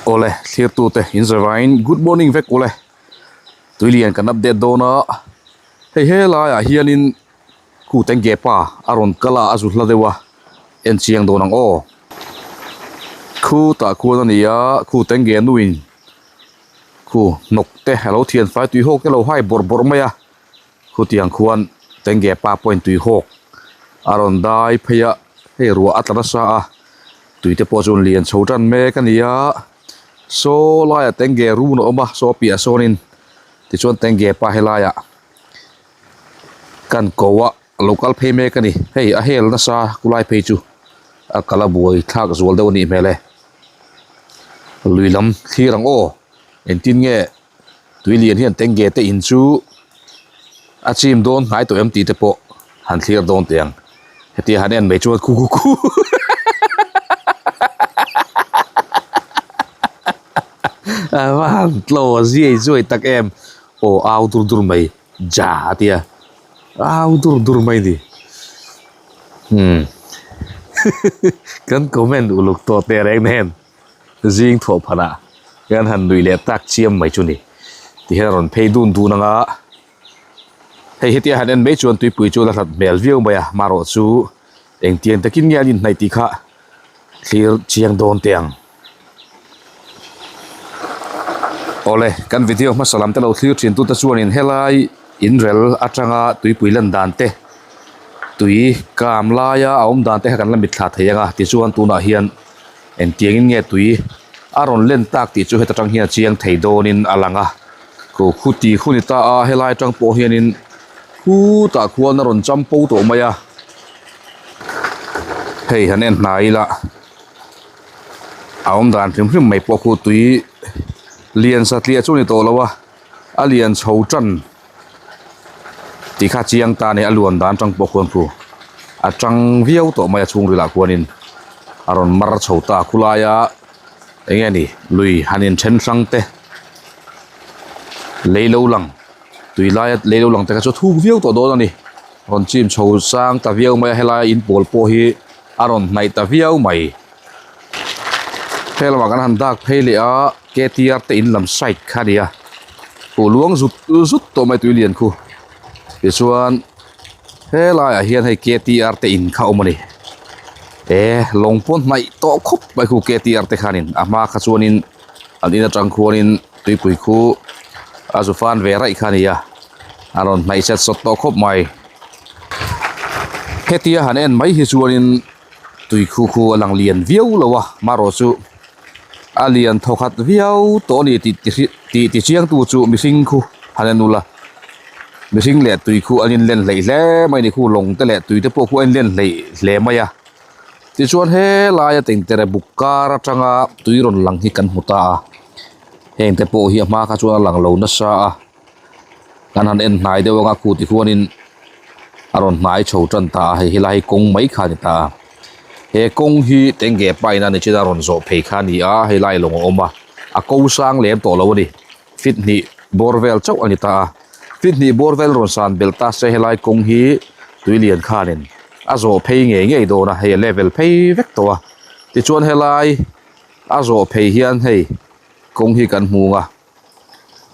Awle thlirtute in zavain good morning vek ule tuilian kan update dawn a hei helaiah hianin khu tengge pa a rawn kal a a zu hla deuh a en chiang dawn ang aw khu tah khuan a ni a khu tengge nuin khu hnawk te a lo thian fai tui hawk te a lo hai bawrh bawrh mai a. Khutiang khuan tengge pa pawhin tui hawk a rawn dai phei a, hei ruah a tla nasa a, tui te pawh chuan lian chho tan mek a ni a, saw laiah tengge run a awm a, saw piah sawnin tichuan tengge pa helaiah kan ko a lo kal phei mek a ni, hei a hel nasa kulai phei chu a kal a buai thlak zual deuh a nih hmel e, lui lam thlir ang aw engtin nge. Tui lian hian tengge te in chu a chim dawn hnai tawh em tih te pawh han thlir dawn teh ang hetia han en mai chuan khu khu khu a va han tlo a ziai zuai tak em aw au dur dur mai ja a tia au dur dur mai ni hmm kan comment uluk tawh teh reng nen. Zing thawh phanah hian han nuih leh tak chiam mai chu ni. Tihian a rawn phei dun dun ang a, hei hetia han en mai chuan tuipui chu la hlat hmel viau mai a, marawh chu engtiang takin nge an inhnaih tih kha thlir chiang dawn teh ang. Awle, kan video hmasa lam te lo thlir thin tute chuanin helai inrel atanga tuipui lan dan te, tui kam laia a awm dan te kha kan la mitthla thei ang a, tichuan tunah hian Engtiangin nge tui a rawn len tak tih chu heta tang hian a chiang thei dawnin a lang a, khu khu ti khu ni ta a, helai atang pawh hianin khutah khuan a rawn cham po tawh mai a, hei han en hnai ila a awm dan hrim hrim mai pawh khu tui lian satliah chu a ni tawh lo a, a lian chho tan tih kha chiang ta a ni a luan dan atang pawh khuan khu a tang viau tawh mai a chhungrilah khuanin a rawn mar chho ta khulaia eng nge ni lui han in then hrang te lei lo lang tui laia lei lo lang te kha chu a thuk viau tawh dawn a ni rawn chim chho sang ta viau mai a helai in pawl pawh hi a rawn hnaih ta viau mai he lamah kan han dak phei leh a K T R te in lam side kha a ni a huh luang zut zut tawh mai tui lian khu tichuan helaiah hian hei K T R te in kha a awm a ni e lawng pawn hnaih tawh khawp mai khu K T R te khanin a hma kha chuanin an in atang khuanin tuipui khu a zu fan ve raih kha a ni a a rawn hnaih set sawt tawh khawp mai hetia han en mai hi chuanin. Tui khu khu a lang lian viau lo a marawh chu a lian thaw khat viau tawh a ni tih tih ti chiang tu chu mihring khu han en ula mihring leh tui khu an inlen hleih hle mai a ni khu lawng te leh tui te pawh khu a inlen hleih hle mai a tichuan helaia tengtere buk kar atanga tui rawn lang hi kan hmu ta a heng te pawh hi a hma kha chuan a lang lo nasa a. Kan han en hnai deuh anga khu tikhuanin a rawn hnai chho tan ta a hei helai hi kawng mai kha a ni ta a he kawng hi tengge paina ni chin a rawn zawh phei kha a ni a helai lawng a awm a a ko sang lem tawh lo a ni feet hnih bawr vel chauh a ni ta a feet hnih bawr vel rawn san belh ta se helai kawng hi tui lian khanin a zawh phei ngei ngei dawn a hei a level phei vek tawh a tichuan helai a zawh phei hian hei kawng hi kan hmu ang a.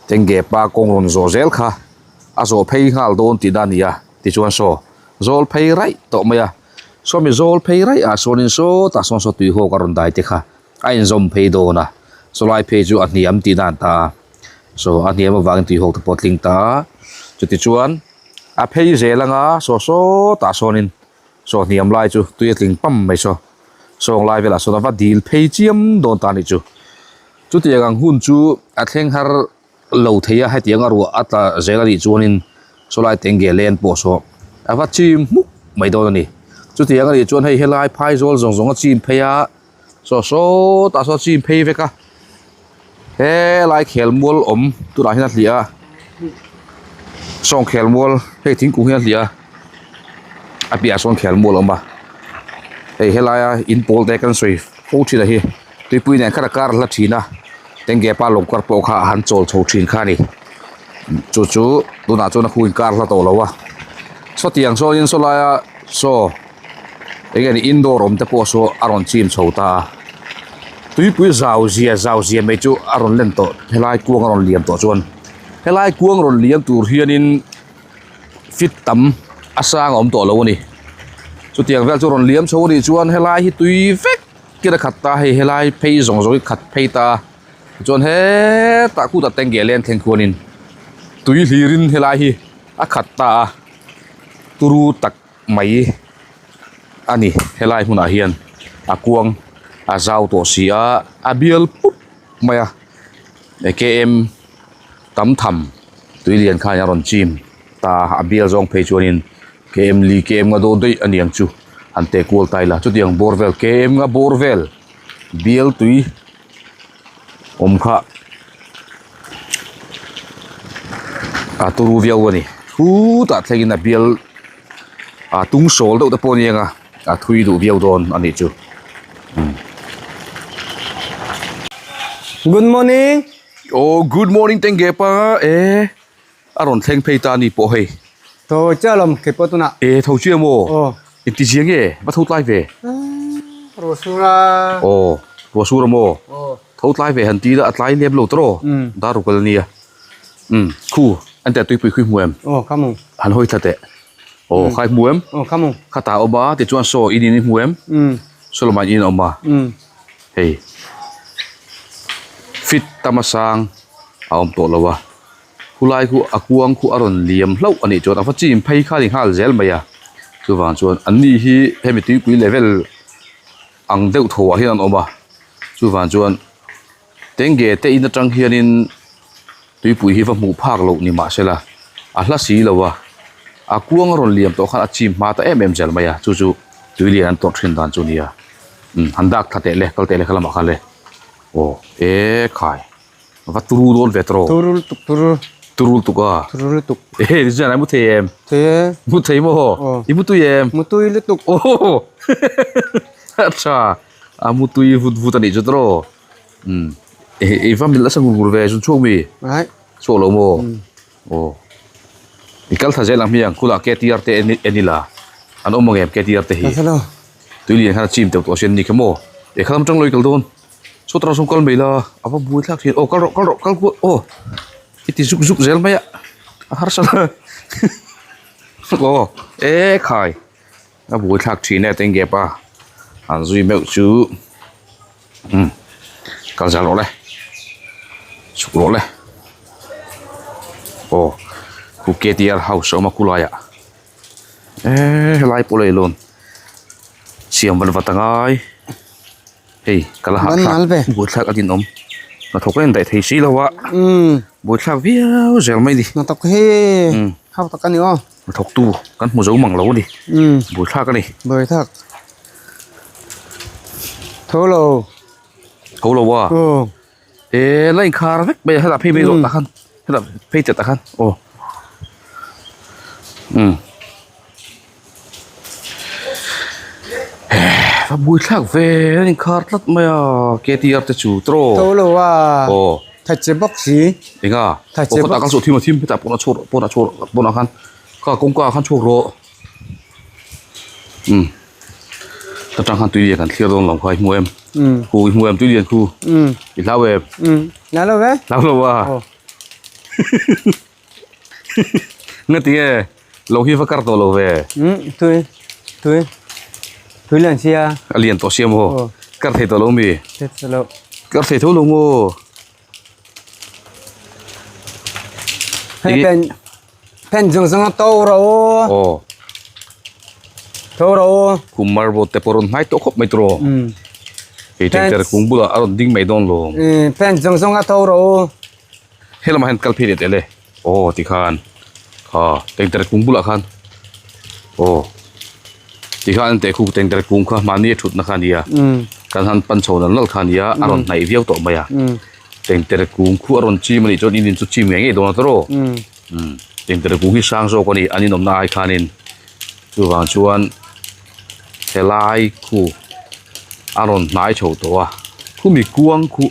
Tengge pa kawng rawn zawh zel kha a zawh phei nghal dawn tih na a ni a tichuan saw zawl phei raih tawh mai a sawmi zawl phei raih ah sawnin sawtah sawn saw tui hawk a rawn dai te kha a inzawm phei dawn a sawlai phei chu a hniam tih na an ta a saw a hniam avangin tui hawk te pawh a tling ta a chutichuan a phei zel anga saw sawtah sawnin saw hniam lai chu tui a tling pam mai saw sawng lai velah sawn a va dil phei chiam dawn ta a nih chu. Chutiang ang hun chu a thleng har lo thei a, hetiang a ruah a tla zel a nih chuanin sawlai tengge len pawh saw a va chim hmuk mai dawn a ni. Chutiang a nih chuan hei helai phaizawl zawng zawng a chim phei a, saw sawtah saw a chim phei vek a, helai khelmual awm tunah hian a hliah a, sawng khelmual hei thingkung hian a hliah a, a piahah sawn khelmual a awm a, hei helaia in pawl te kan sawi fo thin a hi. Tuipui nen khan a kar hla thin a tengge pa lawng kar pawh kha a han chawl chho thin kha a ni chu chu tunah chuan a khu in kar hla tawh lo a sawtiang sawnin saw laia saw eng nge ni indoor awm te pawh saw a rawn chim chho ta a. Tuipui zau zia zau zia mai chu a rawn len tawh helai kuang a rawn liam tawh chuan helai kuang rawn liam tur hianin fit tam a sang a awm tawh lo a ni chutiang vel chu rawn liam chho a nih chuan helai hi tui vek kin a khat ta hei helai phei zawng zawng hi khat phei ta chuan hetah khutah tengge leng thleng khuanin tui hlirin helai hi a khat ta a turu tak mai a ni helai hmunah hian a kuang a zau tawh si a a bial pup mai a km tam tham tui lian khan a rawn chim ta a bial zawng phei chuanin km li km nga dawn daih a ni ang chu han teh kual ta ila chutiang bawr vel km nga bawr vel bial tui awm kha a turu viau a ni khutah thlengin a bial a tung sawl deuh te pawh a ni ang a a thui duh viau dawn a nih chu umm. Good morning. Oh good morning tengge pa e a rawn thleng phei ta a ni pawh hei. Tho chiah lawm kei pawh tunah. E tho chiah maw? Aw. Engti zia nge va tho tlai ve? Ruah sur a. Aw ruah sur a maw? Aw. Tho tlai ve han ti ila a tlai lem lo tawh Umm. Dar ruk al ania. Umm khu an teh tuipui khui hmu em? Aw kha mu. Han hawi thla teh. Aw khai hmu em? Aw kha mu. Khatah a awm a tichuan saw in in i hmu em? Umm. Saw lamah in a awm a. Umm. Hei fit tam a sang a awm tawh lo a. Khulai khu a kuang khu a rawn liam hlauh a nih chuan a va chim phei kha a ni nghal zel mai a chuvang chuan an ni hi hemi tuipui level ang deuh tho ah hian an awm a chuvang chuan tenge te in atang hianin tuipui hi va hmuh phak loh ni mahsela a hla si lo a a kuang a rawn liam tawh khan a chim hma ta em em zel mai a chu chu tui lian an tawrh thin dan chu a nia umm han dak tha teh le kal teh le kha lamah khan le aw e khai. Va turu dawn ve tawh. Turu lutuk turu. Turu lutuk a. Turu lutuk. Ehe ni chuan ai mu thei em? Thei e. Mu thei maw? Aw. I mu tui em? Mu tui lutuk. Aw a tha a mu tui vut vut a nih chu tawh. Umm ehe i va milh nasa ngur ngur ve zun chhuak mi? Ai. Chhuak lo maw? Aw. I kal tha zel ang hmiang khulah KTR te en ila an awm ang em KTR te hi? Ka hre lo. Tui lian khan a chim teuh tawh a sin ni kha maw? Ekhal lam tang lo i kal dawn. Sawtah sawn kal mai la a va buai thlak thin aw kal rawh kal rawh kal kual aw i ti zuk zuk zel mai a a harsa aw e khai a buai thlak thin e tengge pa an zui meuh chu umm kal zal rawh le chhuk rawh le aw khu K T R house a awm a khulai ah eee helai pawh leilawn siam vat vat a ngai. Hei ka la hahthlak buaithlak a dinawm hnathawk a indaih thei si lo a buaithlak viau zel mai a ni hnathawk hi hau tak a ni aw hnathawk tu kan hmu zo mang lo a ni buaithlak a ni buaithlak tho lo tho lo a e la inkhar vek mai a hetah phei mai zawh tah khan hetah phei chet tah khan aw umm. A bui thlak ve a inkhar tlat mai a K T R te chu tawh tho lo a aw thatche bawk si enga thatche aw khawtah khan saw thim a thim hetah pawnah chhuak rawh pawnah chhuak rawh pawnah khan kha kawngka ah khan chhuak rawh umm ta tang khan tui lian kan thlir dawn lo kha i hmu em khu i hmu em tui lian khu i hlau em hlau lo ve hlau lo a Ngatinge lo hi va kar tawh lo ve. Umm tui tui tui lian sia. A lian tawh sia maw? Kar thei tawh lo mi? Thei tawh lo. Kar thei tho lo maw? Hei pen pen zawng zawng a to ro. Aw. To ro. Kum marble te pawh rawn hnai tawh khawp mai tawh. Umm. Hei tengter kung bulah a rawn ding mai dawn lo. Umm pen zawng zawng a to ro. Helamah hian kal phei leh teh le aw tikhan kha tengtere kung bulah khan aw tikhan an teh khu tengtere kung kha mahni a thutna kha a nia kan han pan chho nal nal kha a nia a rawn hnaih viau tawh mai a tengtere kung khu a rawn chim a nih chuan in in chu chim ngei ngei dawn a tawrh aw tengtere kung hi hrang zawk a ni an inawmna ai khanin chuvang chuan helai khu a rawn hnai chho tawh a khumi kuang khu.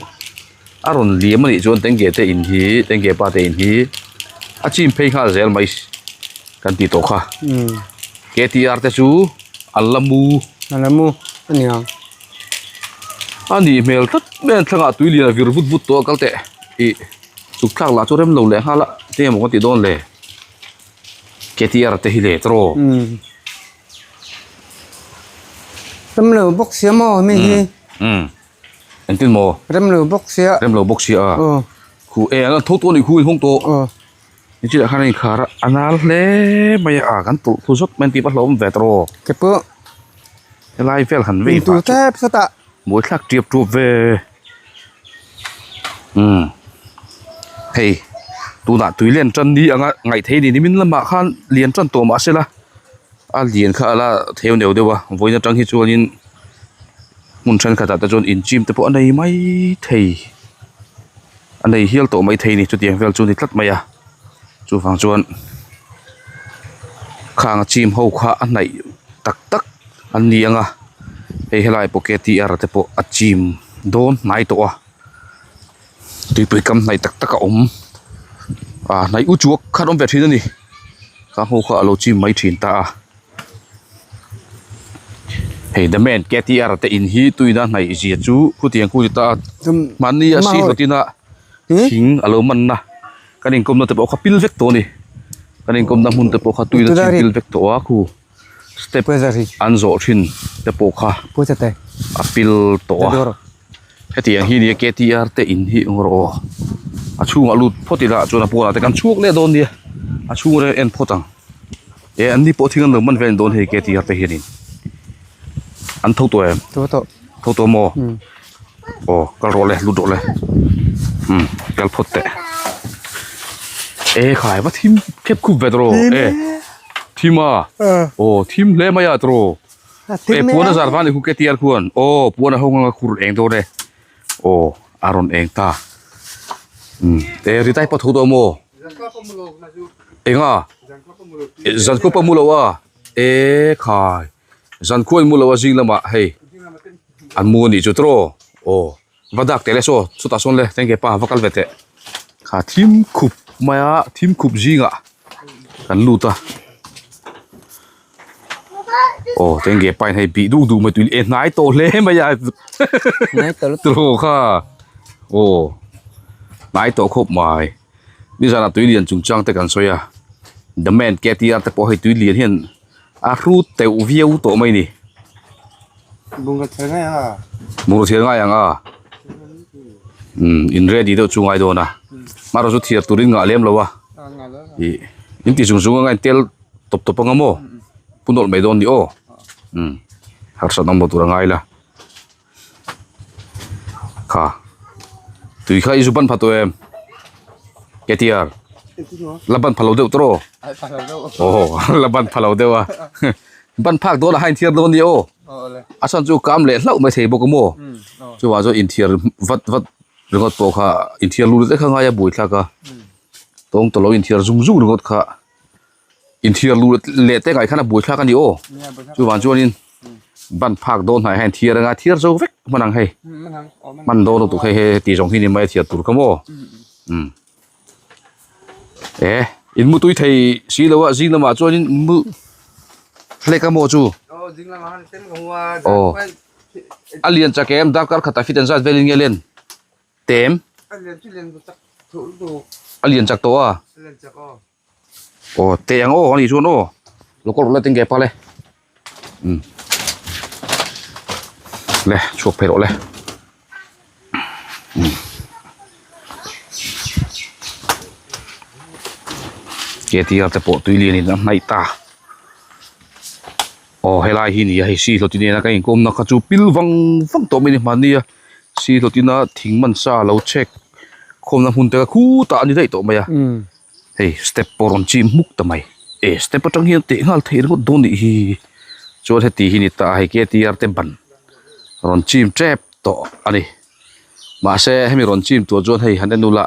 A rawn liam a nih chuan tengge te in hi tengge pa te in hi a chim phei nghal zel mai kan tih tawh kha K T R te chu an la mu an la mu a ni ang a nih hmel tlat Mai an thlangah tui lian a vir vut vut tawh a kal teh ih chuk thlak lah chu rem lo leh nghal a eng emaw kan tih dawn le KTR te hi le tawh Rem lo bawk sia maw mi hi engtin maw rem lo bawk sia rem lo bawk sia a khu e an tho tawh a nih khu in hawng tawh nichileh khan a inkhar a a nal hle mai a kan tawlh thu zawt mai an tih va hlauhawm ve tawh keipawh helai vel han vei vah chu. Mawi thlak tiap tuap ve umm hei tunah tui len tan ni anga ngaih theih a ni nimin lamah khan lian tan tawh mahse la a lian kha ala theu neuh deuh a vawiin atang hi chuanin hmun thenkhatah te chuan inchim te pawh a nei mai thei a nei hial tawh mai thei a ni chutiang vel chu a ni tlat mai a chuvang chuan khang a chim ho kha a hnaih tak tak an ni ang a hei helai pawh K T R te pawh a chim dawn hnai tawh a tuipui kam hnaih tak tak a awm ah hnaih u chuak khan awm ve thin a ni kha ho kha a lo chim mai thin ta a hei the man K T R te in hi tuina hnaih zia chu khutiang khu ni ta a mahni a si hlawtin a thing a lo man a kan inkawmna te pawh kha pil vek tawh a ni kan inkawmna hmun te pawh kha tuina chim pil vek tawh a khu. Step an zawh thin te pawh kha a pil tawh a hetiang hi nia K T R te in hi eng rawh aw a chhungah lut phawt ila chuan a pawnah te kan chhuak leh dawn nia a chhung reng en phawt ang e an ni pawh thing an lo man vel dawn hei K T R te hianin an tho tawh em tho tawh maw aw kal rawh le lut rawh le umm kal phawt teh e khai va thim khep khup ve tawh e. Thim a aw thim hle mai a tawh e puan a zar vang ni khu ketiar khuan aw puan a hawng anga khur eng dawn e aw a rawn eng ta umm e ri tai pawh tho tawh maw eng a zan khaw pawh mu lo a e khai zan khuan mu lo a zing lamah hei an mu a nih chu tawh aw. Va dak teh le saw chutah sawn le tengge pa va kal ve teh kha thim khup mai a thim khup zingah kan lut a aw tengge pa in hei bih duh duh mai tui e hnai tawh hle mai a tiraw kha aw hnai tawh khawp mai nizanah tui lian chung chang te kan sawi a the man K T R te pawh hei tui lian hian a hrut teuh viau tawh mai ni. Bungraw thial ngai ang a. Bungraw thial ngai ang a. Umm in ready deuh chu ngai dawn a. Hmarawh chu thiar turin ngah lem lo a. Ih in ti zung zung anga in tel tawp tawp anga maw. Pu nawlh mai dawn ni aw. Umm harsat awm lo tur a ngai la. Kha tui kha i zu ban pha tawh em KTR la ban pha lo deuh tawh aw la ban pha lo deuh a ban phak dawn a ha inthiar dawn nia aw a chhan chu kam leh hlauh mai thei bawk a maw chuvang chuan inthiar vat vat ringawt pawh kha inthiar lut vek kha a ngai a buaithlak a tawng tawh lo inthiar zung zung ringawt kha. Inthiar lu leh te ngaih khan a buai thlak a ni aw chuvang chuanin ban phak dawn hnaiah hian thiar anga thiar zo vek hman ang hei hman dawn lutuk hei hei tih zawng hi ni mai a thiar tur kha maw umm e in mu tui thei si lo a zing lamah chuanin mu hlek a maw chu aw a lian chak em darkar khatah fit an zat velin nge len. Tem. A lian chak tawh a. Aw teh ang aw ani chuan aw. Lo kawr la tengge pal e. Um. Le chhuak phei rawh le. Um. Ketia te pawh tui lian in a hnaih ta. Aw helai hi ni a hei si hlawtin ena ka inkawmna kha chu pil vang vang tawh mai a ni hmanni a. Si hlawtina thing man sa lo chhek khawmna hmun te kha khutah a ni daih tawh mai a hei step pawh rawn chim hmuk ta mai e step atang hian teh nghal theih ringawt dawn nih hi chuan heti hi ni ta a hei K T R te ban rawn chim tep tawh a ni mahse hemi rawn chim tur chuan hei han en ula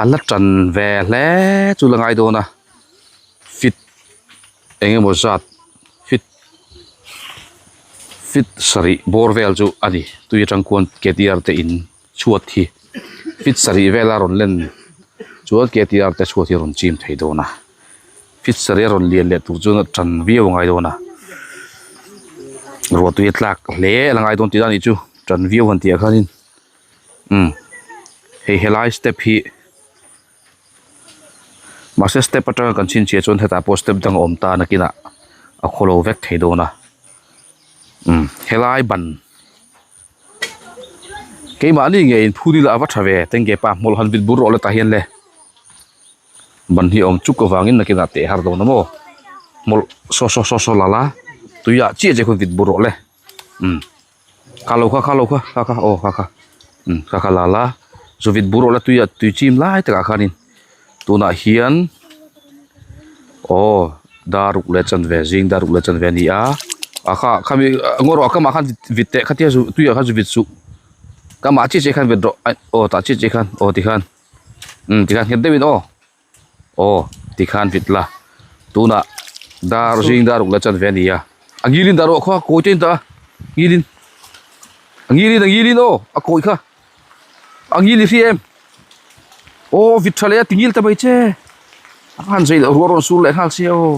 a la tan ve hle chu la ngai dawn a fit. eng emaw zat fit fit sarih bawr vel chu a ni tui atang khuan K T R te in chhuat hi fit sarih vela rawn len chuan K T R te chhuat hi a rawn chim thei dawn a fit sarih a rawn lian leh tur chuan a tan viau a ngai dawn a ruah tui a tlak hle a la ngai dawn tih dan nih chu tan viau han tih ah khanin. Umm hei helai step hi mahse step atanga kan chhinchhiah chuan hetah pawh step dang a awm ta nakinah a khawlo vek thei dawn a umm helai ban keimahni nge inphun ila a va tha ve tengge pa hmawlh han vit bur rawh le tah hian le ban hi a awm chuk avangin nakinah teh har dawn a maw hmawlh saw saw saw saw la la tuiah chiah chiah khawn vit bur rawh le umm. Kha lo kha kha lo kha kha kha aw kha kha umm kha kha la la zuvit bur awla tuiah tui chim lai takah khanin tunah hian aw dar ruk leh chanve zing dar ruk leh chanve a ni a a kha khami ngaw rawh a kamah khan vit teh khatia zu tuiah khan zu vit suh kamah chiah chiah khan vit rawh aw tah chiah chiah khan aw tikhan umm tikhan nghet deuhin aw. Aw tikhan vit la tunah dar zing dar ruk la chan ve a ni a a ngilin dah rawh khaw a kawi te in dah a ngilin a ngilin a ngilin aw a kawi kha a ngil i hria em aw vit tha leh a ti ngil ta mai che a han zei loh ruah rawn sur leh nghal sia aw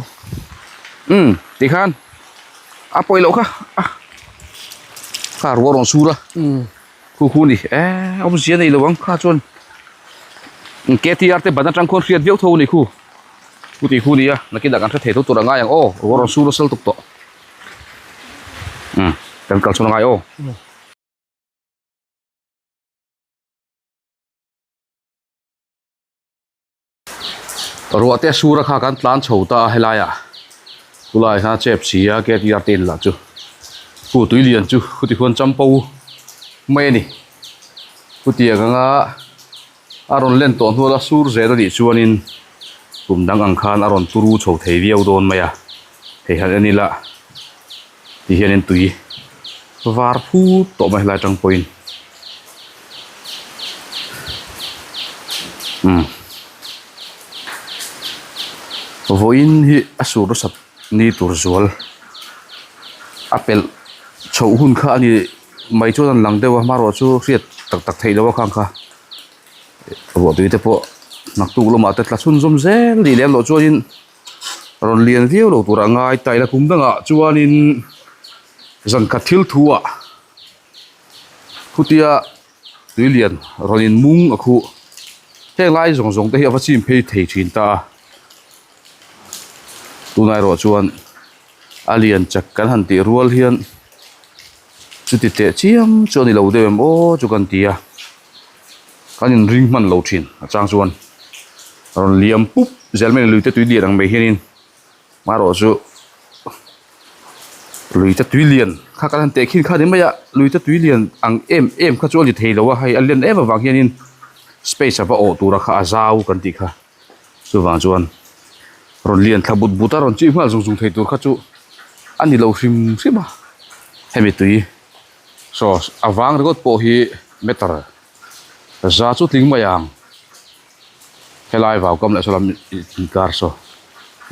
umm tikhan a pawi loh kha a kha ruah rawn sur a. Khu khu ni e awmzia nei lo ang kha chuan KTR te ban atang khuan hriat viau tho a ni khu khu tih khu nia nakin ah kan hre thei tho tur a ngai ang aw ruah rawn sur nasa lutuk tawh umm kan kal chhuan a ngai aw. Ruah te sura kha kan tlan chho ta a helaiah chulaiah hian a chep si a KTR te in lah chu khu tui lian chu khuti khuan champo mai a ni khutiang anga a rawn len tawh hnual a sur zel a nih chuanin kum dang ang khan a rawn turu chho thei viau dawn mai a hei han en ila ti hianin tui var phut tawh mai helai atang pawhin umm vawiin hi a sur nasat ni tur zual a pelh chhoh hun kha a ni mai chuan an lang deuh a hmarawh chu hriat tak tak theih loh a khang kha ruahtui te pawh naktuk lamah te tla chhunzawm zel nih lem loh chuanin. Rawn lian viau lo tur a ngai ta ila kum dangah chuanin zan khat thil thu ah khutia tui lian rawn in mung a khuh heng lai zawng zawng te hi a va chim phei thei thin ta a tunah erawh chuan a lian chak kan han tih rual hian chuti teh chiam chu a ni lo deuh em aw chu kan ti a. Kan inring hman lo thin a chang chuan rawn liam pup zel mai a ni lui te tui lian ang mai hianin marawh chu lui te tui lian kha kan han teh khin kha ni mai a lui te tui lian ang em em kha chu a ni thei lo a hei a len em avang hianin space a va awh tura kha a zau kan tih kha chuvang chuan rawn lian thla but but a rawn chih nghal zung zung thei tur kha chu a ni lo hrim hrim a hemi tui. Saw a vang ringawt pawh hi meter za chu tling mai ang helai vau kam leh saw lam inkar saw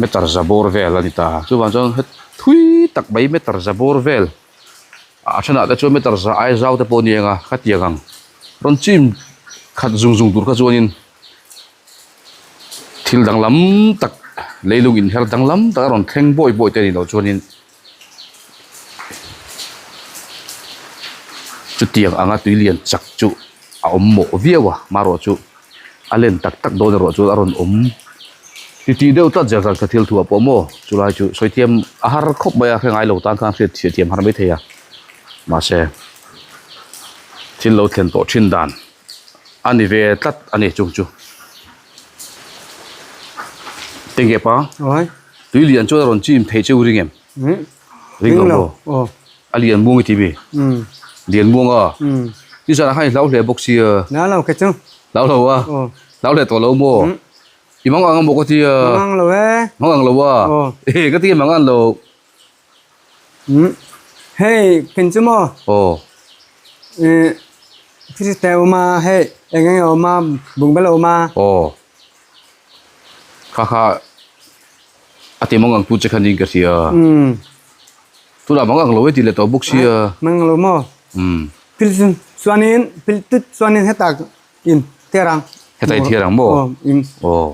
meter za bawr vel a ni ta chuvang chuan het thui tak mai meter za bawr vel a thenah te chuan meter za ai zau te pawh a ni ang a khatiang ang rawn chim khat zung zung tur kha chuanin thil danglam tak leilung inher danglam tak a rawn thleng bawi bawi te a nih loh chuanin. Chutiang anga tui lian chak chu a awm mawh viau a marawh chu a len tak tak dawn erawh chuan a rawn awm titih deuh tlat zel ral ka thil thuah pawh maw chulai chu sawi thiam a har khawp mai a hre ngai lo tan khan hriat chhiah thiam har mai thei a mahse thil lo thlen tawh thin dan a ni ve tlat a ni chung chu enge pa. Tui lian chuan a rawn chim theih che u ring em? Ring lo maw? A lian muang i ti mi? Lian muang a? Ni zanah khan i hlau hle bawk sia. Hlau lo kha chu. Hlau lo a? Hlau hle tawh lo maw? I mang ang maw ka ti a? Mang ang lo e. Mang ang lo a? E ka ti mang ang lo. Hei pin chu maw? Aw. Thil te awm a hei eng eng a awm a bungbel a awm a. Aw. Kha kha a ti mang ang tu che khan in ka hria. Umm. Tunah mang ang lo e ti leh tawh bawk sia. Mang ang lo maw? Umm. Pil chuanin pil tut chuanin heta in thiar ang. Heta in thiar ang maw? Aw in. Aw.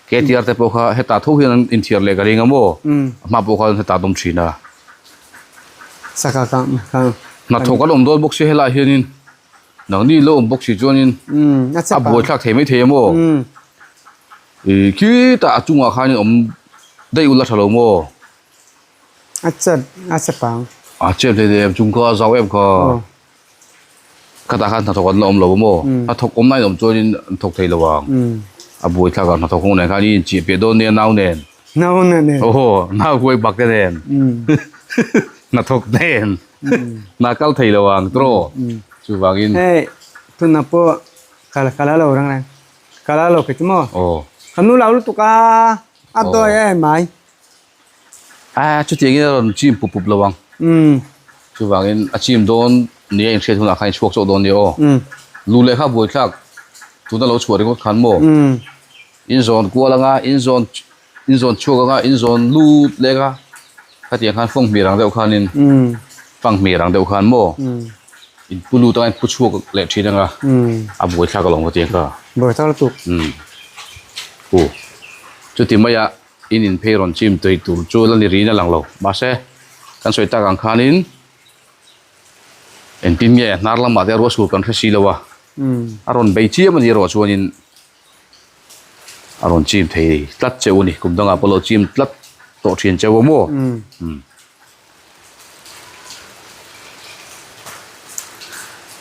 KTR te pawh kha heta tho hian an inthiar leh ka ring a maw? Umm. A hma pawh khan heta an awm thin a. Saka ka ka. Hnathawk an awm dawn bawk sia helaiah hianin. Nangni lo awm bawk si chuanin a buaithlak thei maithei a maw? Ih khitah a chungah khanin awm daih ula tha lo maw? A chep a chep ang. A chep hle hle em chung kha a zau em kha. Khatah khan hnathawk an la awm lo a maw? Hnathawk awm lai awm chuanin an thawk thei lo ang. A buaithlak ang hnathawk ho nen khan i inchih piah dawn nia nau nen. Nau nen. Aw nau huai bak te nen. Hnathawk nen. Hna kal thei lo ang tawh. Chuvangin. Hei tunah pawh kal kal a lo reng reng. Kal a lo kei chu maw? Aw. Ka nu lo lutuk a, a dawi em mai. A chutiangin a rawn chim pup pup lo ang. Chuvangin a chim dawn nia inhriat hunah khan i chhuak chauh dawn nia aw. Lu leh kha buaithlak tuna lo chhuah ringawt khan maw in zawn kual anga in zawn in zawn chhuak anga in zawn lut lek a khatiang khan fawng hmir ang deuh khanin fang hmir ang deuh khan maw in pu lut anga in pu chhuak leh thin anga a buaithlak alawm khatiang kha. Buaithlak lutuk. U chuti maia. In inphei rawn chim tui tur chu la ni riin a lang lo. Mahse, kan sawi tak ang khanin engtin nge hnar lamah te ruah sur kan hre si lo a, a rawn bei chiam a ni erawh chuanin a rawn chim thei tlat che u a ni. Kum dangah pawh lo chim tlat tawh thin che u a maw?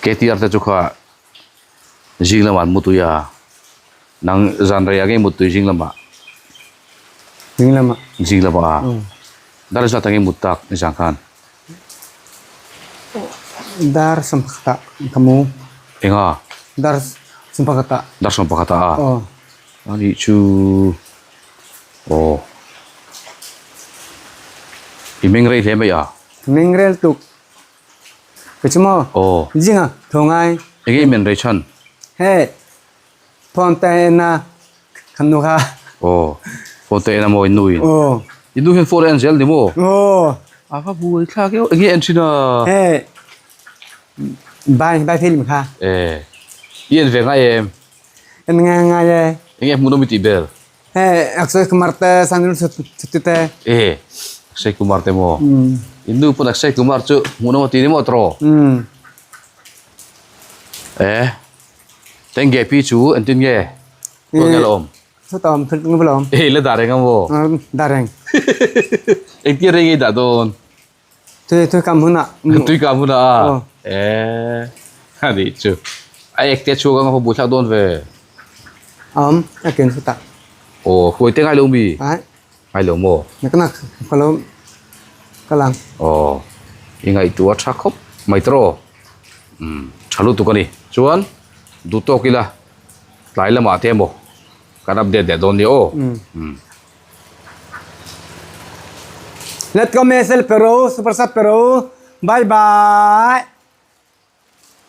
KTR te chu kha Zing lamah an mutui a, nang zan rei ah nge mutui zing lamah? Zing lamah. Zing lamah a? Dar zat ah nge mut tak nizan khan? Dar sawmpakhat ah ka mu. Enga? Dar sawmpakhat ah. Dar sawmpakhat ah a? Aw. Anih chu aw. I meng rei hle mai a? Meng rel tuk. Ka chu maw? Aw. Zinga tho ngai. Enge i men rei chhan? Hei, phone te en a kan nu kha. Aw, phone te en a maw in nu in? Aw. In nu hian phone a en zel ni maw? Aw. A va buai thlak eo, enge en thin a? Hei, bai bai film kha. E, i en ve ngai em? En ngai ngai e. Enge hmuh nawm i tih ber? Hei, Akshay Kumar te, Sanil Shetty te. E, Akshay Kumar te maw? In nu pawn Akshay Kumar chu hmuh nawm a ti ni maw tawh? E, Tengge pi chu engtin nge? Tuan nge la awm? Chutah awm thil nge la awm? E, la dah reng a maw? Dah reng. Engtin reng nge i dah dawn? Tui tui kam hunah. Tui kam hunah a? Eee a nih chu. A ek te chhuak anga bu thlak dawn ve. Awm a ken chutah. Aw huai te ngai lo mi? Ai. Ngai lo maw? Ka nak ka lo ka lang. Aw i ngaihtuah tha khawp mai tawh. Umm tha lutuk a ni. Chuan duh tawk ila tlai lamah te emaw kan update leh dawn nia aw. Umm. Let go mesel pero super sub pero bye bye.